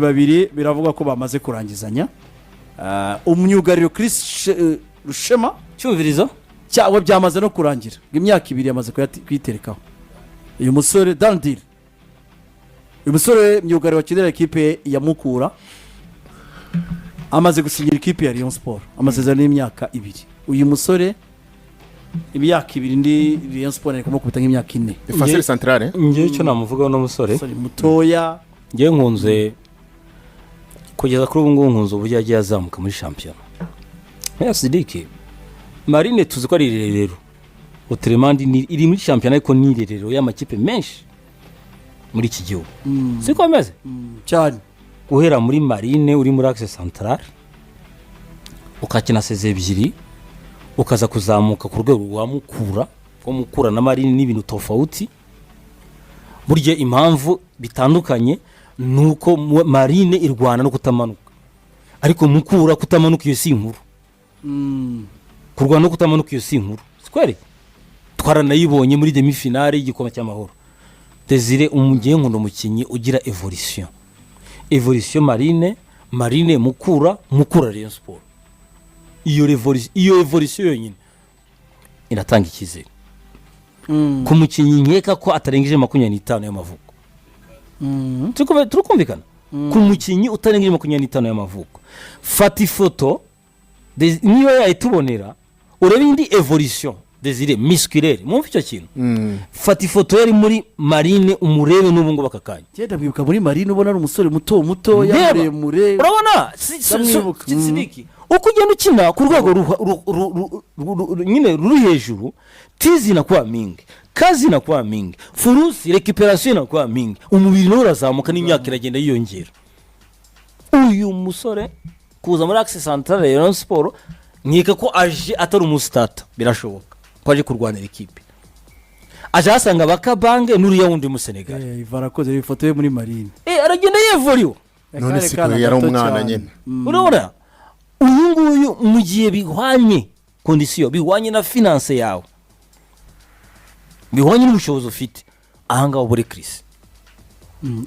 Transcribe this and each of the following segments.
Babiri biravugwa ko bamaze kurangizanya. Umyugariro Chris Rushema. Cyumvirizo. Cyangwa byamaze no kurangira, ngo imyaka 2 yamaze kuyiterekaho. Uyu musore done deal, uyu musore myugariro wakinira ekipe ya Mukura amaze gusinyira ikipe ya Rayon Sport amasezerano y'imyaka 2. Uyu musore imyaka 2, ndi Rayon Sport ari kumukubita nk'imyaka 4. Défenseur central. Ngewe icyo namuvugaho uno musore, umusore mutoya. Ngewe nkunze, kugeza kuri ubu ngubu nkunze uburyo yagiye azamuka muri shampiyona nka Sidiki. Marine tuzi ko ari irerero, oteremandi iri muri shampiyona, ariko ni irerero y'amakipe menshi muri iki gihugu, siko bimeze? Cyane. Guhera muri Marine, uri muri axe central, ukakina saison 2, ukaza kuzamuka ku rwego rwa Mukura, ko Mukura na Marine ni ibintu tofauti. Burya impamvu bitandukanye ni uko Marine irwana no kutamanuka, ariko Mukura kutamanuka iyo si inkuru. Kurwana no kutamanuka iyo si inkuru, sikwere twaranayibonye muri demi-finale y'igikombe cy'Amahoro. Desire umugiye, nkunda umukinnyi ugira évolution, évolution Marine, Marine Mukura, Mukura Rayon Sport. Iyo révolution, iyo évolution yonyine iratanga icyizere ku mukinnyi. Nkeka ko atarengeje 25 y'amavuko. Turi kumvikana? Ku mukinnyi utarengeje 25 y'amavuko, fata ifoto niba yayitubonera, urebe indi évolution Desire musculaire. Mwumve icyo kintu. Fata ifoto yari muri Marine, umurebe n'ubu ngubu aka kanya. Genda mwibuka muri Marine, ubona ari umusore muto mutoya. Ndeba. Muremure. Urabona Ndamwibuka. Sidiki, uko ugenda ukina ku rwego nyine ruri hejuru, tizi inakuwa mingi, kazi inakuwa mingi, force, récupération inakuwa mingi, umubiri nawe urazamuka n'imyaka iragenda yiyongera. Uyu musore kuza muri axe central ya Rayon Sport, nkeka ko aje atari umustarter, birashoboka ko aje kurwanira ikipe, aje ahasanga bakabange n'uriya wundi Musenegali. Iva arakoze ifoto ye muri Marine. Aragenda yevuriwe. None Akari si kana ko yari gato umwana cyane. nyine. Urabona uyu nguyu, mu gihe bihwanye condition, bihwanye na finance yawe, bihwanye n'ubushobozi ufite, ahangaha uba uri kirisi.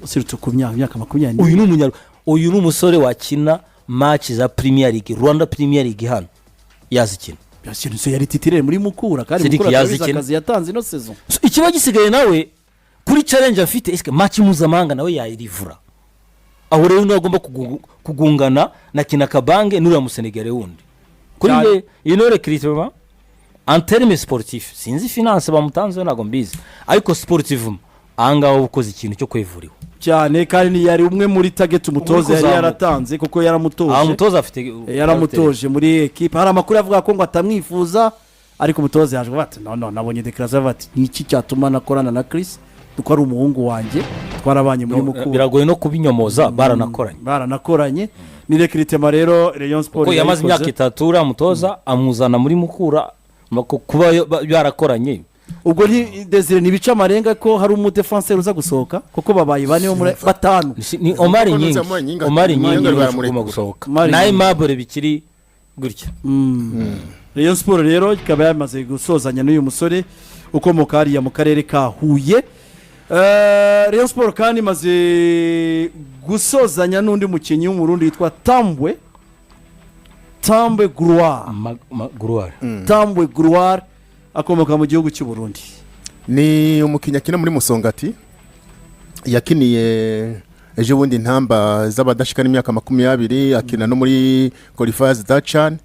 Userutse ku myaka 20. Uyu ni uyu ni umusore wakina match za Premier League, Rwanda Premier League hano yazikina. Yakintu yari titulaire muri Mukura kandi Sidiki Mukura turabizi yazikina. akazi yatanze ino saison. So, ikiba gisigaye nawe kuri challenge afite, ese match mpuzamahanga nawe yayirivura? Aho rero niwe agomba kugungana na kina Kabange n'uriya Musenegare wundi. Kuri Cyane. nge iyi recrutement en terme sportif, sinzi finance bamutanzeho, ntabwo mbizi, ariko sportif ahangaha uba ukoze ikintu cyo kwevuriwe. Cyane, kandi yari umwe muri target umutoza yari kuzamuka. yaratanze, kuko yaramutoje. Aha umutoza afite Yaramutoje muri ekipa. Hari amakuru avuga ko ngo atamwifuza, ariko umutoza yaje avuga ati: "No, no." Nabonye déclaration avuga ati: "Niki cyatuma nakorana na Chris kuko ari umuhungu wanjye, twarabanye muri No, Mukura." Biragoye no kubinyomoza, baranakoranye. Baranakoranye. Ni recrutement rero Rayon Sport kuko yamaze yayikoze. imyaka 3 uriya mutoza amuzana muri Mukura, kuba barakoranye. Ubwo ni Desire, ntibica amarenga ko hari umudefanseri uza gusohoka, kuko babaye bane bo muri batanu. Ni Omar Kuko Nyingi. ntuzi Nyingi. Omar Nyingi Nyingi niwe baramureka. ugomba gusohoka. Omar Na Nyingi. Aimable bikiri gutya. Rayon Sport rero ikaba yamaze gusozanya n'uyu musore ukomoka hariya mu karere ka Huye. Rayon Sport kandi imaze gusozanya n'undi mukinnyi w'Umurundi witwa Tambwe Gloire. Gloire. Tambwe Gloire akomoka mu gihugu cy'u Burundi. Ni umukinnyi akina muri Musongati, yakiniye ejo bundi intamba z'abadashikana imyaka 20, akina no muri qualifiers za CHAN.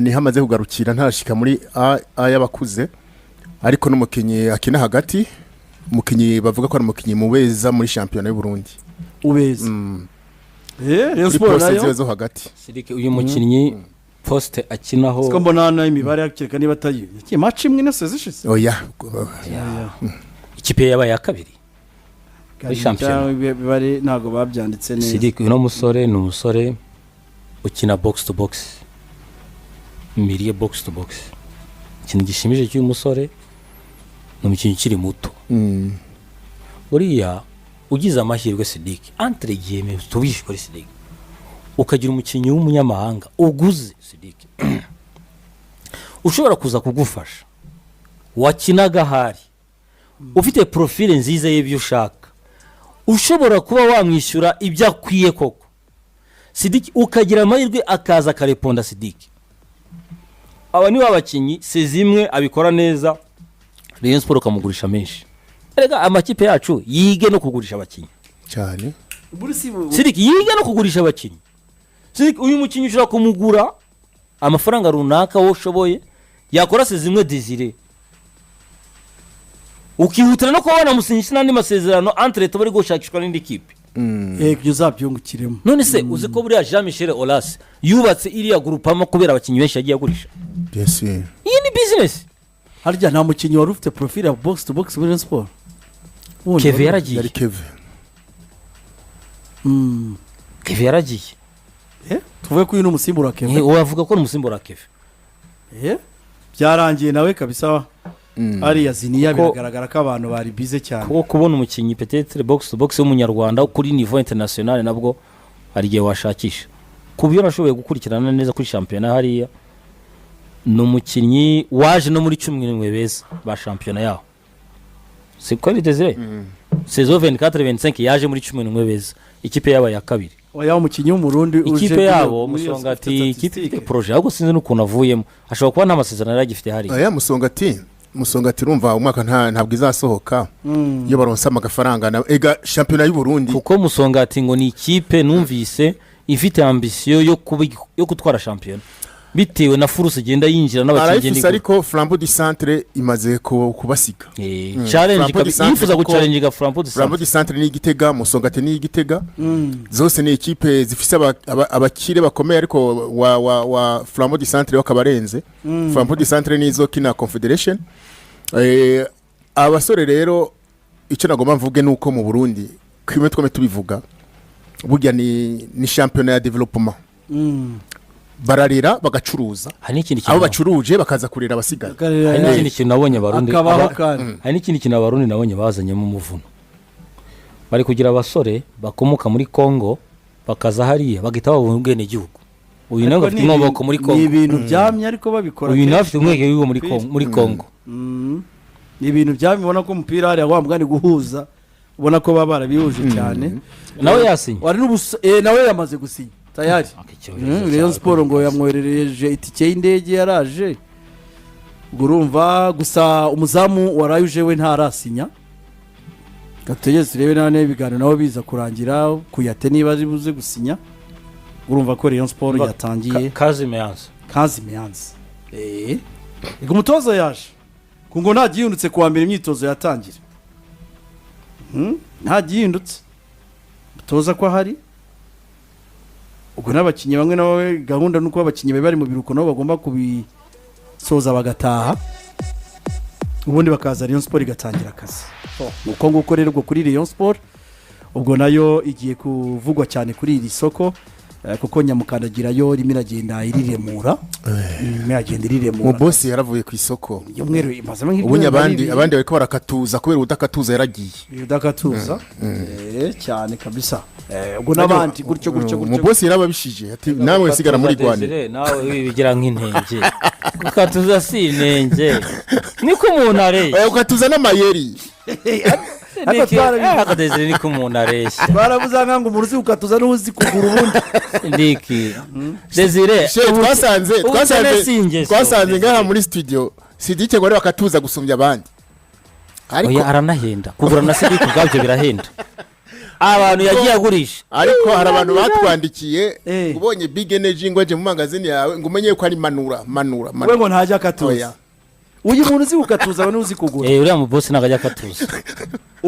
Niho amaze kugarukira, ntarashika muri A, A y'abakuze, ariko n'umukinnyi akina hagati, umukinnyi bavuga ko ari umukinnyi mubeza muri shampiyona y'u Burundi. Ubeza. Rayon Kuri Sport poste nayo ziwe zo hagati. Sidiki, uyu mukinnyi poste akinaho. Siko mbona hano imibare, kereka niba atayizi, yakiye match imwe ino saison ishize. Oya. Ikipe ye yabaye iya kabiri muri shampiyona. Cyangwa imibare ntabwo babyanditse neza. Sidiki, uno musore ni umusore ukina box to box, milieu box to box. Ikintu gishimishije cy'uyu musore, ni umukinnyi ukiri muto. Buriya ugize amahirwe, Sidiki, entre guillemets, tubishe kuri Sidiki, ukagira umukinnyi w'umunyamahanga uguze, Sidiki, ushobora kuza kugufasha, wakinaga ahari ufite profile nziza y'ibyo ushaka. Ushobora kuba wamwishyura ibyo akwiye koko, Sidiki, ukagira amahirwe akaza akareponda. Sidiki, aba ni bakinnyi zimwe abikora neza, Rayon Sport ukamugurisha menshi. Erega amakipe yacu yige no kugurisha abakinnyi. Cyane. Sidiki yige no kugurisha abakinnyi. Sidiki, uyu mukinnyi ushobora kumugura amafaranga runaka wowe ushoboye, yakora zimwe Desire, ukihutira no kuba wanamusinyisha n'andi masezerano entre-temps bari gushakishwa n'indi kipe. Yego, uzabyungukiremo. None se uzi ko buriya Jean Michel Aulas yubatse iriya Groupama kubera abakinnyi benshi yagiye agurisha? Bien sûr. Iyi ni business. Harya nta mukinnyi wari ufite profile ya box to box muri Rayon Sport? Wundi Keve wari- yaragiye. Yari Keve. Keve yaragiye. Tuvuge ko uyu ni umusimbura wa Keve? Wavuga ko ni umusimbura wa Keve. Byarangiye nawe kabisa hariya ziniya. Biragaragara ko abantu bari bize cyane. Kuko kubona umukinnyi peut-être box to box w'umunyarwanda kuri niveau international, nabwo hari igihe washakisha. Ku byo nashoboye gukurikirana neza kuri shampiyona hariya, ni umukinnyi waje no muri 11 beza ba shampiyona yaho, siko ari Desire? Saison 24 25 yaje muri 11 beza, ikipe yabo ya kabiri. Oya, umukinnyi w'Umurundi uje Ikipe yabo muri iyo Musongati, ufite ikipe ifite statistique. projet, ahubwo sinzi n'ukuntu avuyemo, ashobora kuba nta masezerano yari agifite hariya. Aya Musongati urumva umwaka ntabwo izasohoka iyo baronse amafaranga na ega shampiyona y'u Burundi. Kuko Musongati ngo ni ikipe numvise ifite ambition yo kuba yo gutwara shampiyona bitewe na force igenda yinjira n'abakinnyi igenda Arayifise. igura. Ariko Flambeau du Centre imaze kubasiga. Challenge Flambeau du Centre yifuza kuko guchallenginga Flambeau du Flambeau Centre. du Centre ni Igitega, Musongati ni Igitega, zose ni ikipe zifise abakire bakomeye, ariko wa Flambeau du Centre bakabarenze. Flambeau du Centre nizo kina Confederation. Abasore rero, icyo nagomba mvuge ni uko mu Burundi kimwe twame tubivuga, burya ni shampiyona ya développement, bararera bagacuruza. Hari n'ikindi Abo kintu bacuruje bakaza kurera abasigaye. Hari n'ikindi kintu nabonye Abarundi Akabaho kandi. Hari n'ikindi kintu Abarundi nabonye bazanyemo umuvuno, bari kugira abasore bakomoka muri Congo bakaza hariya bagahita babona ubwenegihugu. Uyu nawe Ariko afite ni inkomoko muri ni Congo. ibintu byamye ariko babikora Uyu nawe kenshi. afite umwenegihugu muri Congo, muri Congo. Ni ibintu byamye, ubona ko umupira hariya wa mugani guhuza, ubona ko baba barabihuje cyane. Nawe yasinye. Wari nawe yamaze gusinya tayari. Rayon Sport ngo yamwoherereje itike y'indege, yaraje. Ubwo urumva gusa umuzamu waraye we ntarasinya. Gategeze turebe nawe niba ibiganiro nabo biza kurangira kuyate, niba ari buze gusinya. Urumva ko Rayon Sport yatangiye. Kazime yanze. Kazi Miyanzi, reka umutoza yaje ku ngo nta gihindutse kuwa mbere imyitozo yatangira. Nta gihindutse, umutoza ko ahari. Ubwo n'abakinnyi bamwe na bamwe, gahunda ni uko abakinnyi bari mu biruhuko nabo bagomba kubisoza bagataha, ubundi bakaza Rayon Sport igatangira akazi. Uko nguko rero ubwo kuri Rayon Sport, ubwo nayo igiye kuvugwa cyane kuri iri soko, kuko nyamukandagira yo irimo iragenda iriremura, irimo iragenda iriremura. Mu bosi yaravuye ku isoko. Y'umweru imazemo Ubundi nk'ibyumweru abandi bibiri. Abandi bariko barakatuza kubera udakatuza yaragiye. Udakatuza. Cyane kabisa. Ubwo n'abandi gutyo gutyo Mu gutyo. bosi yarababishije ati nawe sigara muri Rwanda. Desire, nawe wibigira nk'intenge, gukatuza si intenge, niko umuntu areshya. Ukatuza n'amayeri. Ariko twarabivuze. Akadezire niko umuntu areshya. Baravuze ngo umuntu uzi gukatuza n'uzi kugura ubundi. Ndiki Desire. She, twasanze ubukene twasanze si ingeso. Twasanze ngaha muri studio Sidike ngo ari bakatuza gusumbya abandi, ariko Oya, aranahenda, kugura na Sidike ubwabyo birahenda, abantu yagiye agurisha. Ariko hari abantu batwandikiye, ubonye Big Energy ngo aje mu mangazini yawe ngo umenye ko ari manura manura We manura. ngo ntajya akatuza. Oya. Uyu muntu uzi gukatuza aba n'uzi kugura. Uriya mu bosi ntabwo ajya akatuza.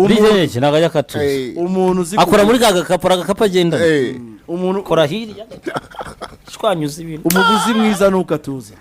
Big Energy ntabwo ajya akatuza. Umuntu uzi Akora kugura. muri ka gakapu, agakapu agendana. Eh. Umuntu Kora hirya, shwanyuza ibintu. Umuguzi mwiza ni ukatuza.